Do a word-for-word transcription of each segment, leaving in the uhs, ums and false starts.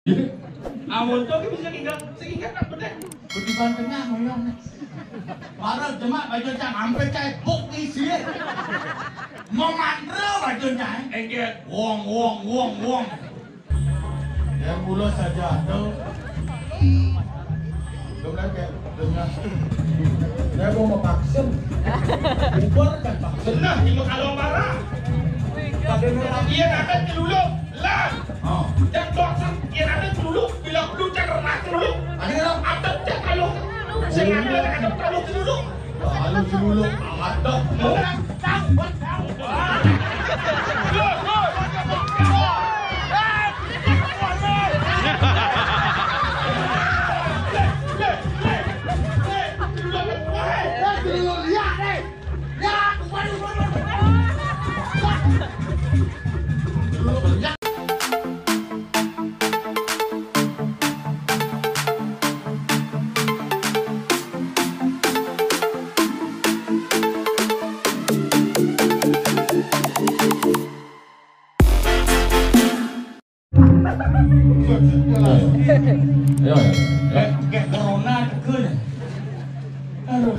Amun to ki bisa inget, sing inget tak bedek. Bediban tengah ngoyong. Para jemak baju cang hampir cai buk isi. Memantra baju cai. Engke wong, wong, wong, wong. Ya mula saja tuh. Belum lagi. Saya mau mepaksa. Bubar kan paksa. Benar, ibu kalau marah. Iya, akan celuluk. Lah. Oh. Yang dosen, yang ada celuluk, bila perlu cak renah celuluk. Ada nggak? Ada cak kalau. Saya ada, ada kalau celuluk. Kalau celuluk, ada. Yo, yo. Eh, ke corona degel. Aduh.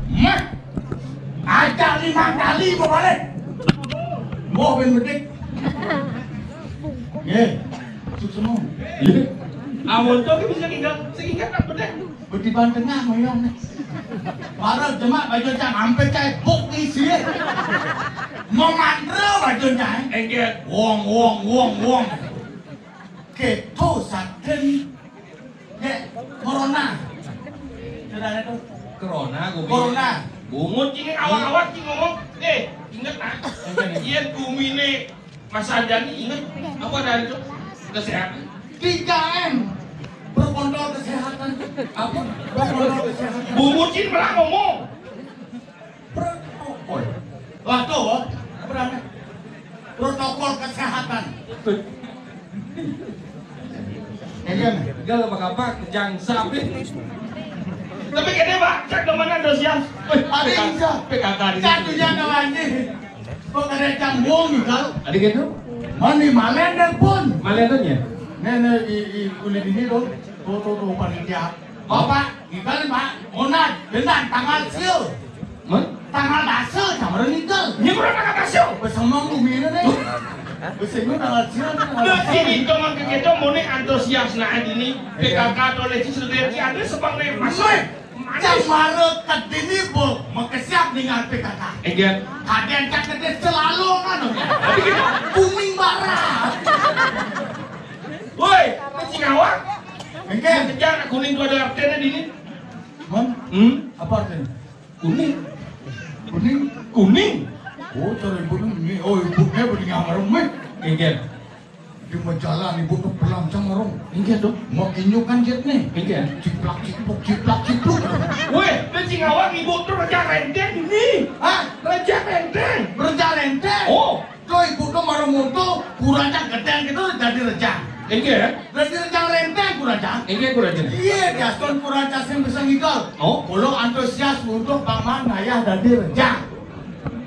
Mat. Ajak lima kali mau balik. Mau ben bedik. Nggih. Suksema. Iya. Amun to ki bisa inget, sing inget tak bedik. Bediban tengah ngoyong. Para jemak baju cang hampir cai buk isi. Memantra baju cai. Engke wong, wong, wong, wong. Keto saten. Ya, corona. Corona itu. Corona, gumi. Corona. Bungut cing awak-awak cing ngomong. Eh, inget ah. Yen gumine Mas Anjani inget apa dari itu? Kesehatan. Tiga M. Protokol kesehatan. Apa? Protokol kesehatan. Bungut cing malah ngomong. Protokol. Waduh, apa namanya? Protokol kesehatan. Iya, enggak apa-apa, kejang sapi. Tapi kene, Pak, cak demen antusias. Wih, ada yang bisa. P K K di sini. Satunya kawan sih. Kok ada cambung gitu? Ada gitu? Mani malen nelpon. Malen tuh ya? Nih, nih, i, i, kulit ini tuh. Tuh, tuh, tuh, panitia. Bapak, gimana, Pak? Onat, benar, tanggal siu. Hah? Tanggal dasa, sama orang ninggal. Ini berapa tanggal dasa? Besemong bumi ini, nih. Besemong tanggal siu, tanggal dasa. Sini, jangan ke kita, mau nih antusias, nah, ini. P K K atau legislatif, ada sepang nih, Mas. Woi, cang mara kedini, Bu. Makesiap dengan P K K. Enggak. Kaden cak kedis selalu, kan, oke? Kuning barat. Woi, ini Cingawang. Enggak. Kejar kuning tuh ada artinya di ini. Mon? Hmm? Apa artinya? Kuning. Kuning? Kuning. Oh, cara ibu ini. Oh, ibu dia beli ngamar rumah. Enggak. Di majalah ibu tuh pelang sama orang. Enggak tuh. Mau injek kan jet nih. Enggak. Ciplak cipluk, ciplak cipluk. Weh, di Cingawang ibu tuh raja renteng ini. Hah? Raja renteng. Raja renteng? Oh. Tuh ibu tuh marung mutu, kurang cang gedeng gitu jadi raja. Enggak. Jadi raja renteng kurang cang. Enggak kurang cang. Iya, diaskon kurang cang sing bisa ngikol. Oh. Kalau antusias untuk paman ngayah jadi raja.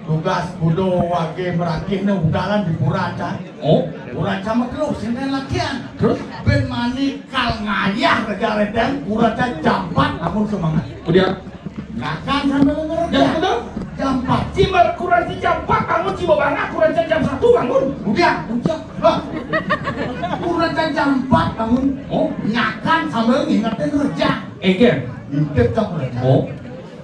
Tugas budo wage merakihne udalan di Puraca. Oh. Puraca mah keluk, sini latihan. Terus? Ben mani kal ngayah kerja reten, Puraca jam empat namun semangat. Kemudian? Ngakan sambil ngerti. Jam berapa? Jam empat. Cimbar Puraca jam empat bangun, cimbar bangun Puraca jam satu bangun. Udah, udah. Lah. Puraca jam empat bangun. Oh. Ngakan sambil ngingetin kerja. Ege. Ngintip cak Puraca. Oh.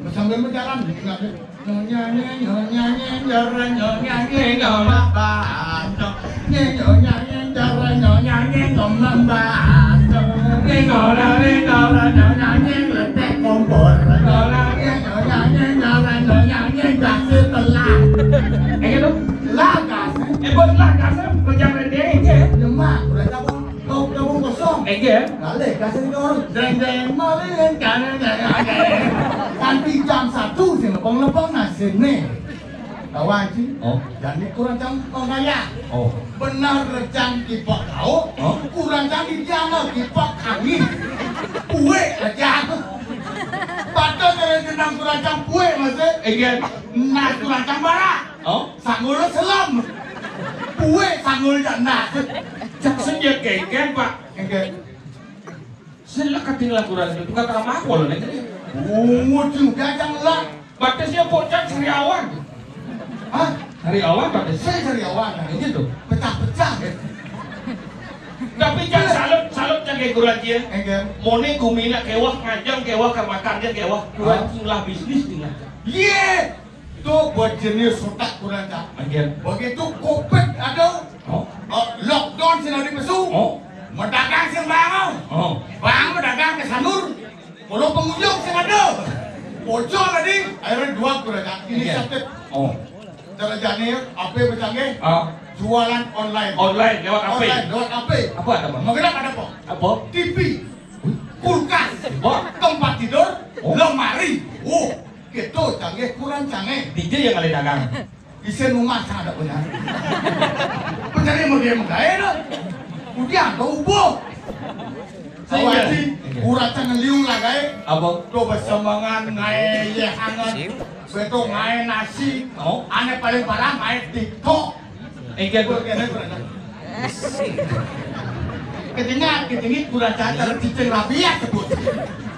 Sambil berjalan, ngingetin. Nyonyanyi, nyonyanyi, jara nyonyanyi, ngomong bahasa. Nyonyanyi, jara nyonyanyi, ngomong bahasa. Ringora, ringora, nyonyanyi, letek kompor. Ringora, nyonyanyi, jara nyonyanyi, gasi telah. Eh, gitu? Lah, gasi. Eh, bos, lah, gasi, kerja pendek, ya? Lemak, udah cabut. Kau gabung kosong. Enggak. Balik kasih kau. Jeng jeng malin jeng jeng jeng. Kanti jam satu sing lepong-lepong nasib nih. Kawan sih. Oh. Jadi kurang cang kau kaya. Oh. Benar rejang kipak kau. Oh. Kurang cang di tiang kipak angin. Kue aja. Patut dari jenang kurang cang kue masih. Enggak. Nah kurang cang bara. Oh. Sanggul selem. Kue sanggul janda. Cak senja kengkeng, Pak. Enggak. Sila kating laguran itu tukang kamar kalau nih. Bungut juga jangan lah. Batasnya pocak sariawan. Hah? Sariawan batas. Saya sariawan. Nah, ini tuh pecah-pecah. Tapi jangan salut, salut jangan kayak guru aja. Enggak. Mone gumi nak kewah ngajang kewah kamakan dia kewah. Kurang lah bisnis tinggal. Iya. Itu buat jenis otak kurang tak. Enggak. Begitu covid ada, oh, lockdown sih dari pesu. Oh. Medagang sih bang. Oh. Bang medagang ke sanur. Kalau pengunjung sih ada. Bocor tadi, akhirnya dua kurang tak. Inisiatif. Oh. Terjadi apa bercanggih? Ah. Jualan online. Online lewat apa? Online lewat apa? Apa ada bang? Menggerak ada apa? Apa? T V, kulkas, tempat tidur, oh, lemari. Oh, gitu canggih kurang canggih. D J yang kali dagang. Isin rumah sangat ada punya. Pencari mau dia menggaya tu. Udah kau ubuh. Sehingga kurang canggih liung lah gaya. Apa? Tu bersemangat ngai ye hangat. Betul ngai nasi. Oh. Ane paling parah ngai TikTok. Engke. Ketinggal, ketinggi kurang cacar cicing rabiat sebut.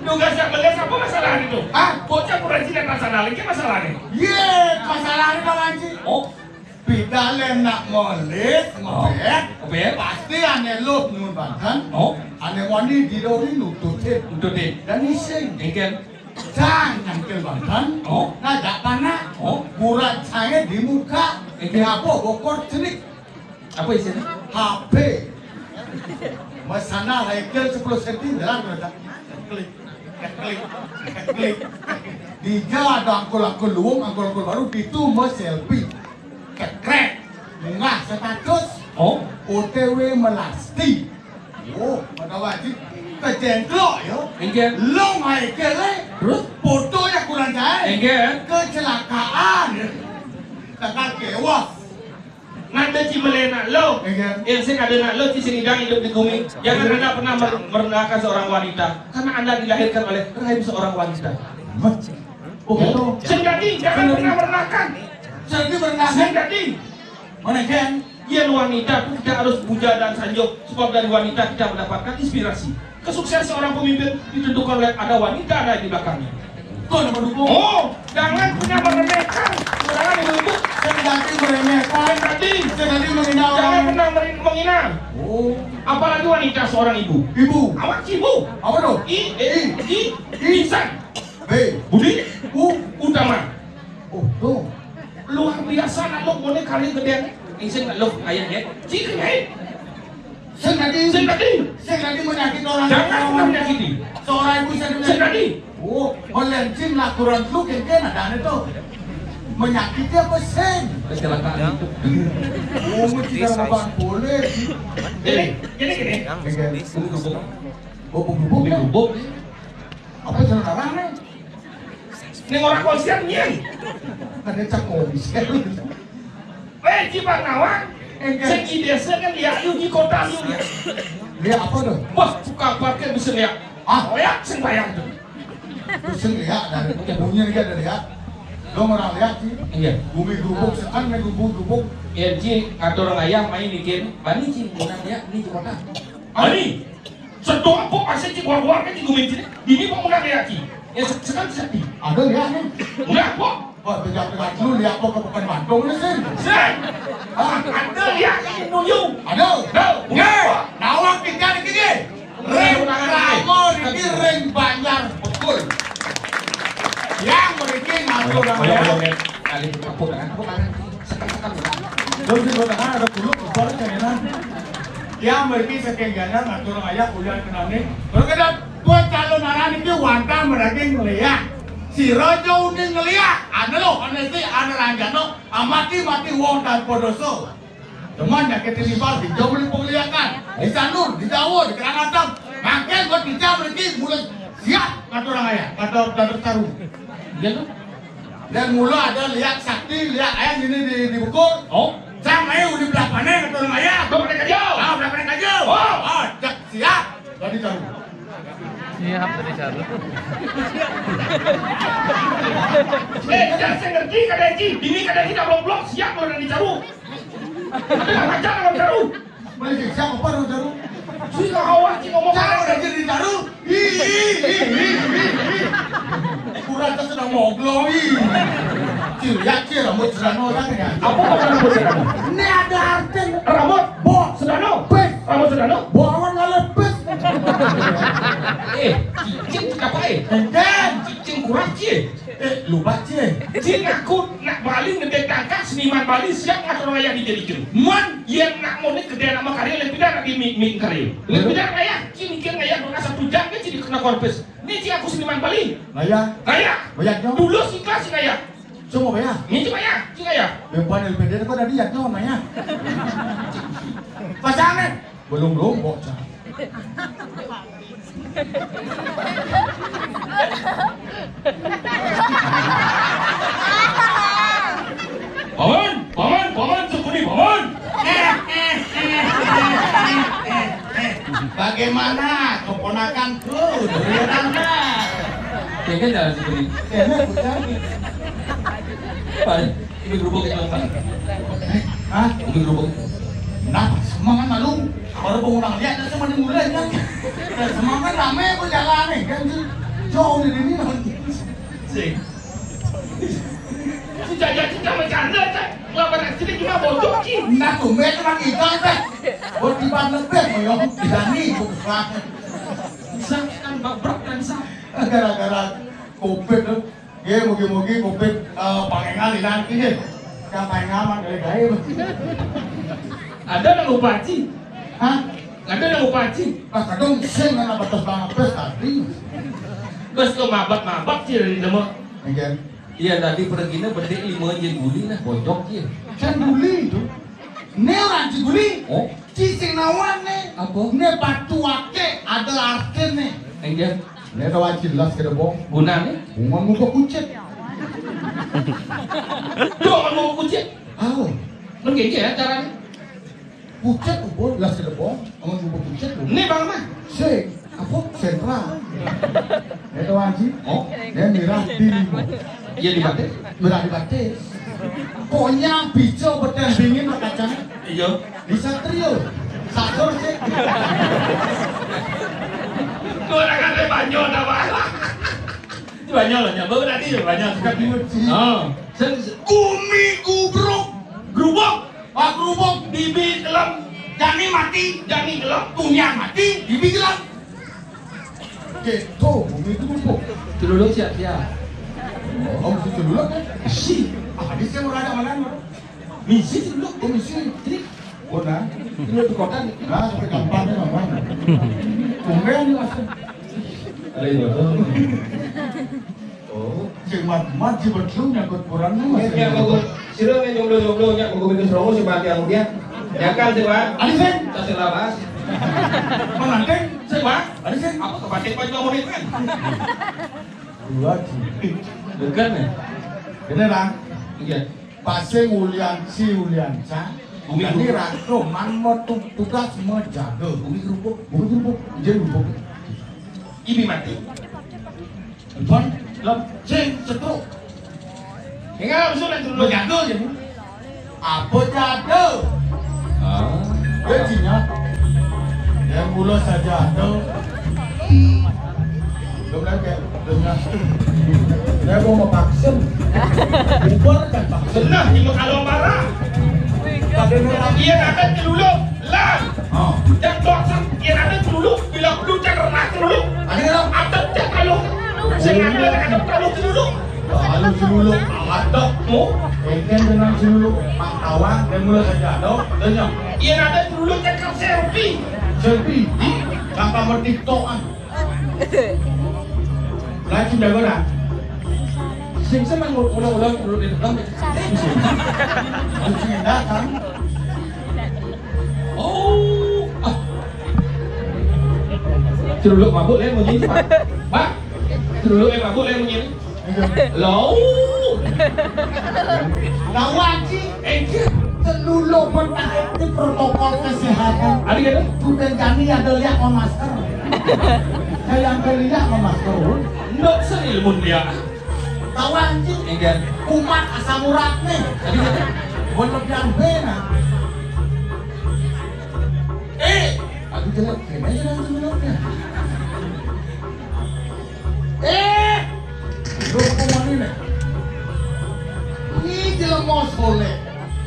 Tugas yang belas apa masalah itu? Hah? Bocah kurang cicing masalah lagi masalah nih. Ye, masalah ini Bang Haji. Oh. Pidale nak molit, oh, ngobet, ngobet, pasti ane lu nun banten. Oh. Ane wani didori nututin. Nututin. Dan ising. Engke. Cang nyangkil banten. Oh. Ngajak panak. Oh. Burat saya di muka. Engke. Apa bokor cenik? Apa isinya? H P. Mesana Haikal sepuluh senti jalan kereta. Klik, klik, klik. Dija ada angkul-angkul luung, angkul-angkul baru, itu mau selfie. Kekrek. Munggah status. Oh. O T W melasti. Oh, pada wajib. Kejengklok, yo. Enggak. Long Haikal, eh. Terus? Fotonya kurang jahit. Enggak. Kecelakaan. Tekan kewas. Ngada ci melena lo. Iya. Yang sing ada nak lo ci sing idang hidup di bumi. Jangan Anda pernah mer- merendahkan seorang wanita karena Anda dilahirkan oleh rahim seorang wanita. Oh, gitu. Sing dadi, jangan pernah merendahkan. Sing dadi merendahkan. Sing dadi. Mana kan? Yang wanita itu kita harus puja dan sanjung sebab dari wanita kita mendapatkan inspirasi. Kesuksesan seorang pemimpin ditentukan oleh ada wanita ada di belakangnya. Tuh, nama dukung. Oh, jangan punya meremehkan. Jangan ibu-ibu. Sing dadi meremehkan. Sing dadi. Sing dadi menghina orang. Jangan pernah meri- menghina. Oh. Apalagi wanita seorang ibu. Ibu. Awak ibu. Apa tuh? I, e, I, I, I. Insan. B. Budi. U. Utama. Oh, tuh. Luar biasa nak lo boleh kali gede. Insan nak lo ayah ya. Cik ya. Sing dadi, sing dadi. Sing dadi menyakiti orang. Jangan pernah menyakiti. Seorang ibu sing dadi. Sing dadi. Oh, melencing lah kurang lu kengken ada ane tuh. Menyakiti apa sing? Kecelakaan. Oh, mesti dalam papan boleh. Jadi, jadi gini. Gubuk-gubuk. Gubuk-gubuk. Gubuk. Apa jalan orang nih? Ning ora konser nyen. Ada cak konser. Weh, Ji Bang Nawang. Enggak. Sing ide sing kan lihat yu di kota yu. Lihat apa tuh? Wah, tukang parkir bisa lihat. Ah, lihat sing bayang tuh. Sing lihat dari bunyi dia ada lihat. Lo orang lihat sih. Iya. Bumi gubuk sekan main gubuk-gubuk. Ya, Ji, ngatur ayah main bikin. Bani, Ji, bukan lihat ini di kota. Bani. Sedoa kok masih ci keluar-keluar kan ci gumin ci. Ini kok menang ya ci. Ya se- sekarang sedih. Ada lihat nih. Enggak kok. Wah, tegak-tegak lu lihat kok ke bukan Bandung nih sih. Sih. Hah? Ada lihat ini nunjuk. Ada. Ada. Oke. Nawang kita di sini. Ring Ramo ini ring Banjar betul. Yang beriki ngatur. Ayo, ayo, ayo. Kali itu kapok dengan kapok tangan. Terus di kota kan ada dulu keluar kan enak. Yang beriki saking gana ngatur ayah kuliah kenal nih. Berkedan buat calon anak ini wanta meraging ngeliat. Si Rojo uning ngeliat. Ada lo, ada si, ada ranjano. Amati mati wong tanpa dosa. Teman nyakit di Bali, jauh beli pengliakan. Di Sanur, di Jawa, di Kerangatam. Makin buat kita berarti mulai siap kata orang ayah, kata Datuk Taru. Iya tuh. Dan mula ada lihat sakti, lihat ayam ini di, di bukul. Oh. Sang ayo di belah panen kata orang ayah. Belah panen aja. Ah, belah panen aja. Oh. Ah, cak siap. Tadi tahu. Iya, tadi tahu. Eh, jangan saya ngerti kada Ji. Ini kada kita blok-blok siap kalau dari tahu. Ada macam kalau tahu. Boleh siap apa orang tahu? Sing awak, sing ngomong. Jangan jadi taruh. Ih, ih, ih, ih, ih, ih. Kurang tuh sedang moglo, ih. Cil, ya, Cil, rambut sedang orang ya. Apa kata rambut sedang? Ini ada arti. Rambut, bo, sedang, pes. Rambut sedang, bo, awan ngalah pes. Eh, cicing apa, eh? Enten. Cicing kurang, Cil. Eh, lupa, Cil. Cil, aku nak Bali, ngedek tangkap seniman Bali, siap ngatur wayang di jadi Cil. Man, yang nak monik gede nama karya, lebih dah nak di mi, mi karya. Lebih dah kayak, Cil mikir kayak dua satu jam, kan, Cil kena korpes. Ini, Cil, aku seniman Bali. Ngaya. Ngaya. Bayar dong. Dulu sih kelas ngaya. Semua bayar. Ini cuma ya, cuma ya. Yang paling pendek kau tadi ya, dong, nanya. Pasangan. Belum, belum, bocah. Paman, paman, paman, sukuni, paman. Bagaimana keponakanku, Duryodana? Kayaknya jangan sukuni. Kayaknya aku cari. Paman, ini gerubuk itu apa? Hah? Ini gerubuk. Nah, semangat malu. Baru bangun orang lihat, saya mana mulai kan? Semangat rame aku jalan nih, kan? Jauh dari ini nanti. Sih. Si Jajah, si Jajah bercanda, Cak. Lawan aja cuma bocok, Ci. Nah, tumben emang kita, Cak. Buat di mana, Beb, moyong? Berani, gue banget. Bisa kan, babrak kan, bisa. Gara-gara covid tuh. Ya, mugi-mugi covid, eh, pangengal hilang, gitu. Yang paling aman dari gaib. Ada nang lupa, Ci? Hah? Ada nang lupa, Ci? Ah, kadang sing nang batas banget, bes, tadi. Bes, lo mabat-mabat, Ci, dari nama. Enggak. Iya, tadi perginya bedik lima aja guli lah, bocok, Ci. Kan guli itu. Ini orang Ciguli. Oh? Ci sing nawan nih. Apa? Ini batu ake ada artin nih. Enggak. Ini tahu jelas ke debong. Gunanya? Bunga muka kucit. Tuh, mau kucit. Oh. Mungkin ya caranya. Kucit, ubon, las ke debong. Amun muka kucit, ubon. Ini bang mah. Sing. Apa? Sentral. Itu Haji. Oh? Dia mirah di limo. Iya, di batis. Mirah di batis. Konyang, bijo, beten, dingin, kacang. Iya. Di Satrio. Satur sih. Tuh, orang kata Banyol, apa? Itu Banyol, ya. Baru tadi ya, Banyol. Suka diuji. Oh. Sen-, Gumi gubruk. Gerubuk. Pak Gerubuk, bibi gelem. Jani mati, jani gelem. Tunyan mati, bibi gelem. Gitu, bumi itu numpuk. Celuluk siap-siap. Oh, mesti celuluk, kan? Si. Ah, di sini ada mana, mana? Misi celuluk. Oh, misi. Jadi, oh, nah. Celuluk di kota nih. Nah, sampai gampang, ya, gampang. Tumben, nih, Mas. Ada yang betul. Oh. Sing mat-mat, si betul, nyangkut kurang, nih, Mas. Ya, bagus. Sira nek jomblo-jomblo nyak buku pintu serongo sing mati aku dia. Nyakan sih, Pak. Adi sing? Tasik Labas. Menanting sih, Pak. Adi sing? Apa kepakai baju kamu nih, kan? Dua sih. Bukan ya? Bener, Bang? Iya. Pasing ulian si ulian sa. Bumi Jadi gerubuk. Ratu man mau tu-, tugas menjaga. Bumi gerubuk. Bumi gerubuk. Jadi gerubuk. Ibi mati. Pun, lep, sing, setruk. Tinggal langsung nak dulu. Menjaga je, Bu. Apa jaga? Ah. Dia cina. Yang mula saja ada. Belum lagi, belum lagi. Dia mau memaksud. Bubarkan paksa. Benar, di Mekah Lawang Barat. Pada orang Iya, ada celuluk. Lah, oh. Yang dosen, yang ada dulu, bila perlu cek renah dulu. Ada nggak? Ada cek kalau. Saya ada, ada perlu dulu. Kalau dulu, ada. Oh, enten dengan dulu. Pak Tawang, dan mulai saja ada. Tanya. Yang ada dulu cek selfie. Selfie? Hmm? Tanpa bertiktokan. Lah, sudah ora? Sing seneng ulang-ulang perlu di depan. Sing datang. Oh, ah. Celuluk mabuk, Len, bunyi, Pak. Pak, celuluk, eh, mabuk, Len, bunyi. Lo. Tahu, Haji? Eh, celuluk bertahan di protokol kesehatan. Ada gitu? Sudah jani ada lihat sama masker. Saya yang beli lihat sama masker. Ndok seilmun dia. Tahu, Haji? Enggak. Umat asam urat nih. Ada gitu? Buat lebihan bena. Eh, aduh, Jelek kene aja nanti jeleknya. Eh, lu kok mani nih? Ini jelema soleh.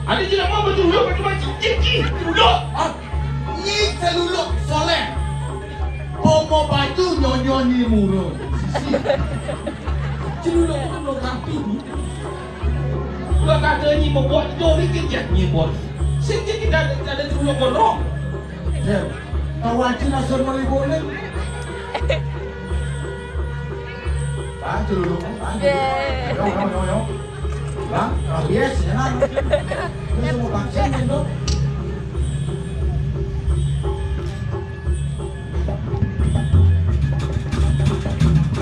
Ada jelema baju lu pakai baju cincin, dulu. Ah, ini celuluk soleh. Pomo baju nyonyo ni murung. Sisi. Celuluk itu belum rapi. Udah kata ni membuat jauh ni kerja ni buat. Sehingga kita ada, ada celuluk gondrong. Ya. Tahu aja nasur melibunin. Bang, celuluk, bang. Yo, yo, yo, yo. Bang, rabies, ya kan? Ini semua bangsa, ya, dok.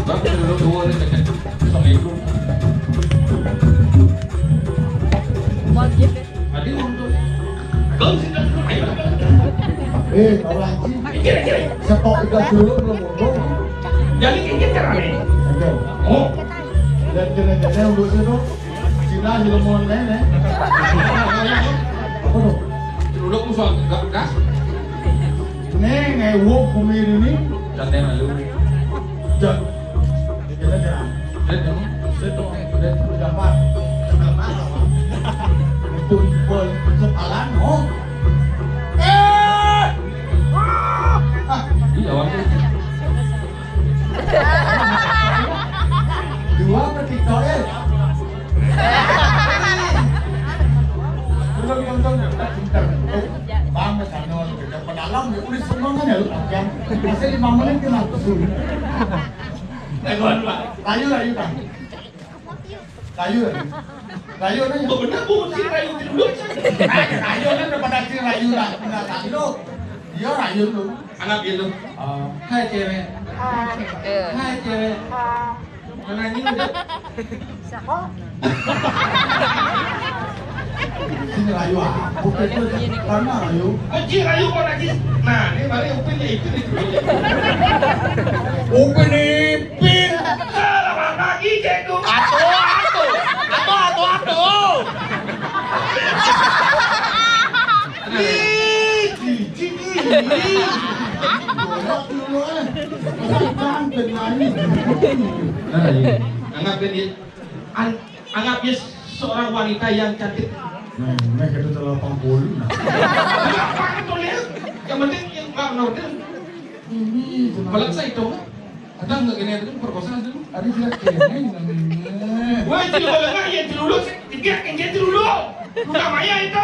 Bang, celuluk dua ni, dekat. Assalamualaikum. Wajib, ya. Tadi untuk. Kau sih, ayo. Eh, tahu aja. Kira, kira. Setok tiga celuluk belum untung. Jadi, kira, kira, nih. Ayo. Oh. Dan kena-kena untung itu. Cina di lemon nene. Apa tuh? Dulu aku soal enggak gas. Neng, eh, wok kumiri ni. Dan neng lalu. Dan. Kita jangan. Dan neng. Itu. Dan dapat. Itu pun sepalan, oh. Eh! Ah! Iya, waktu. Dua apa tiga, eh? Belum nonton, ya, tak cinta. Eh, bang, ke sana, lu kerja pedalam, ya, udah semua kan, ya, lu pakai. Masih lima menit, kena tuh. Eh, gua, Pak. Rayu, rayu, Pak. Rayu, rayu. Rayu, rayu. Gua bener, gua mesti rayu dulu. Eh, rayu, kan, udah pada si rayu, lah. Udah, rayu. Iya, rayu, lu. Anak gitu. Oh. Hai, cewek. Hai, cewek. Mana ini udah? Siapa? Sini rayu, ah. Oke, itu karena rayu. Kunci rayu kok lagi. Nah, ini baru Upin ya itu nih. Upin Ipin. Salah lagi, Cekku. Atuh, atuh. Atuh, atuh, atuh. Ih, cici, ih. Goblok lu, eh. Masa cantik nyanyi. Nah, iya. Anggap dia, an-, anggap dia seorang wanita yang cantik. Nah, nah, kita telah delapan puluh, nah. Apa tuh, lihat? Yang penting yang nggak norden. Ini, cuma pelak saya itu. Ada nggak gini, ada perkosaan dulu. Ada jelas kayaknya, namanya. Wah, itu kalau nggak, ya dulu, dia kerja dulu. Lu nggak maya itu.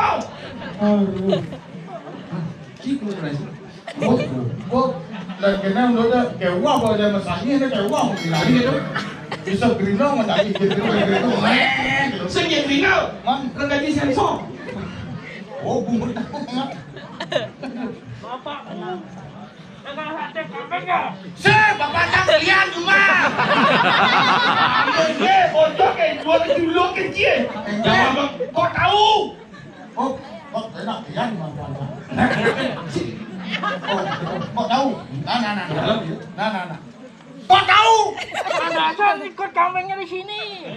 Aduh. Cik, lu terasa. Oh, oh, lah, kena udah ada kewah, kalau ada masanya, ada kewah, mau bilangin gitu. Bisa gerino, mau tadi gerino, gerino, eh, gitu. Sing ya gerino, man, regaji sensor. Oh, bungut. Bapak, anak sate kambing ya? Se, bapak cang lian cuma. Ye, bocor kayak dua kecil, lu kecil. Jangan, Bang. Kok tahu? Oh, kok enak ya, Mas? Oh, kok tahu? Nah, nah, nah, nah. Nah, nah, nah. Kok tahu? Ada aja ikut kambingnya di sini.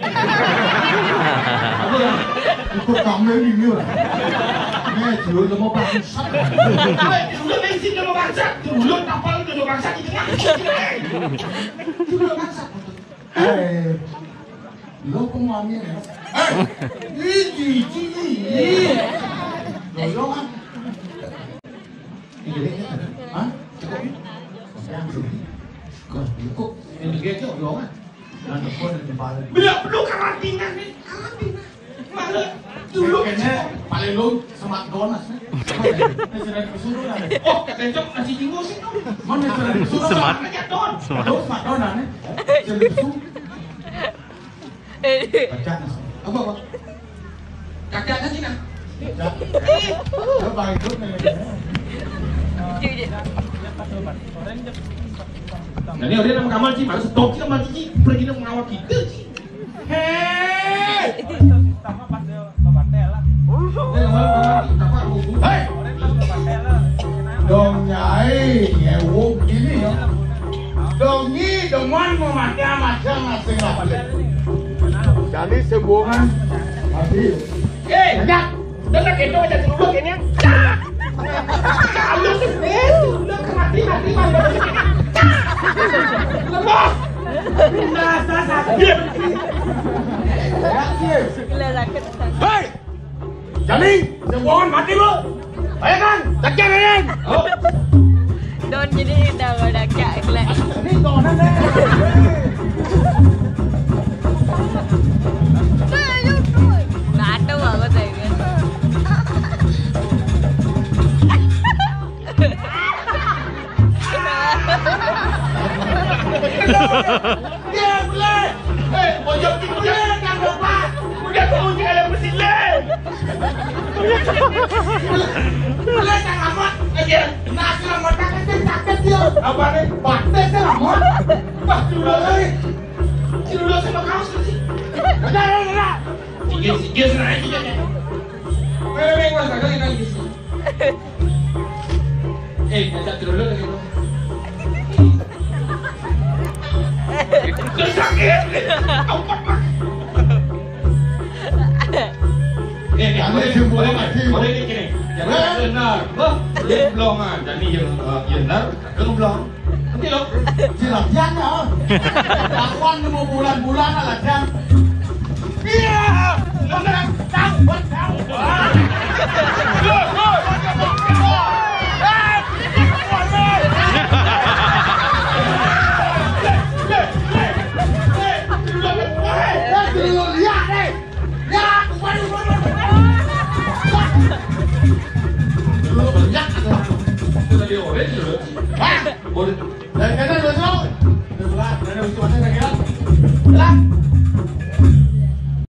Ikut kambing ini, lah. Ini dulu sama bangsat. Woi, dulu bensin sama bangsat. Dulu kapal itu sama bangsat, itu kan. Dulu bangsat. Eh, lo kok mami ya? Eh, ini, ini. Lo, lo kan? Ini, ini. Hah? Cukup? Yang sini. Kok, kok? Yang tiga aja, lo kan? Nah, kok ada di balik? Bila perlu karantina nih, karantina. Malah dulu. Kayaknya paling lo semak donas nih. Ini sudah disuruh lah. Oh, ketencok nasi jinggo sih, tuh. Mana sudah disuruh? Semak. Aja, Don. Semak. Lo semak donas nih. Sudah disuruh. Eh. Baca nasi. Apa, apa? Kakak nasi, nah. Baca. Lo paling good nih. Cuy, cuy. Jadi, udah nama kamar, Ci. Harus stop, Ci, sama Ci. Pergi dong, ngawal kita, Ci. Hei! Hei! Dong nyai ngewok gini ya. Dong nyi demen memakai masing-masing lah. Jadi sebohongan mati. Eh, dengar gitu aja dulu ini. Kalau stres, udah mati, mati, mati. Lepas. Rasa sakit. Gila sakit. Hei! Jani, sing buangan mati lu. Ayo kan, tekan ayo. Oh. Don jadi dah kalau dah kak kelak. Ini donan deh. Nah, tahu aku tadi. Dia boleh. Eh, pojok tinggi kan bapak. Udah kau uji alam mesin leh. Boleh tak amat aja. Nah, selamat kan sakit dia. Apa nih? Batas selamat. Wah, dulu lagi. Dulu sama kau sih. Udah, udah, udah. Tiga, tiga, sana aja. Memang mas ada yang lagi. Eh, ngajak dulu lagi. Sakit. Ini, ini, boleh, boleh, boleh, boleh ini gini. Jadi, benar. Bah, dia blongan. Jadi, yang, eh, yang benar, dia blong. Nanti lo. Jilat dia, ya. Lawan nemu bulan-bulan lah, Jan. Iya. Benar. Tahu, tahu. Dari kanan dulu. Dari kanan dulu. Dari belakang, dari ujung mana dari kanan? Belakang.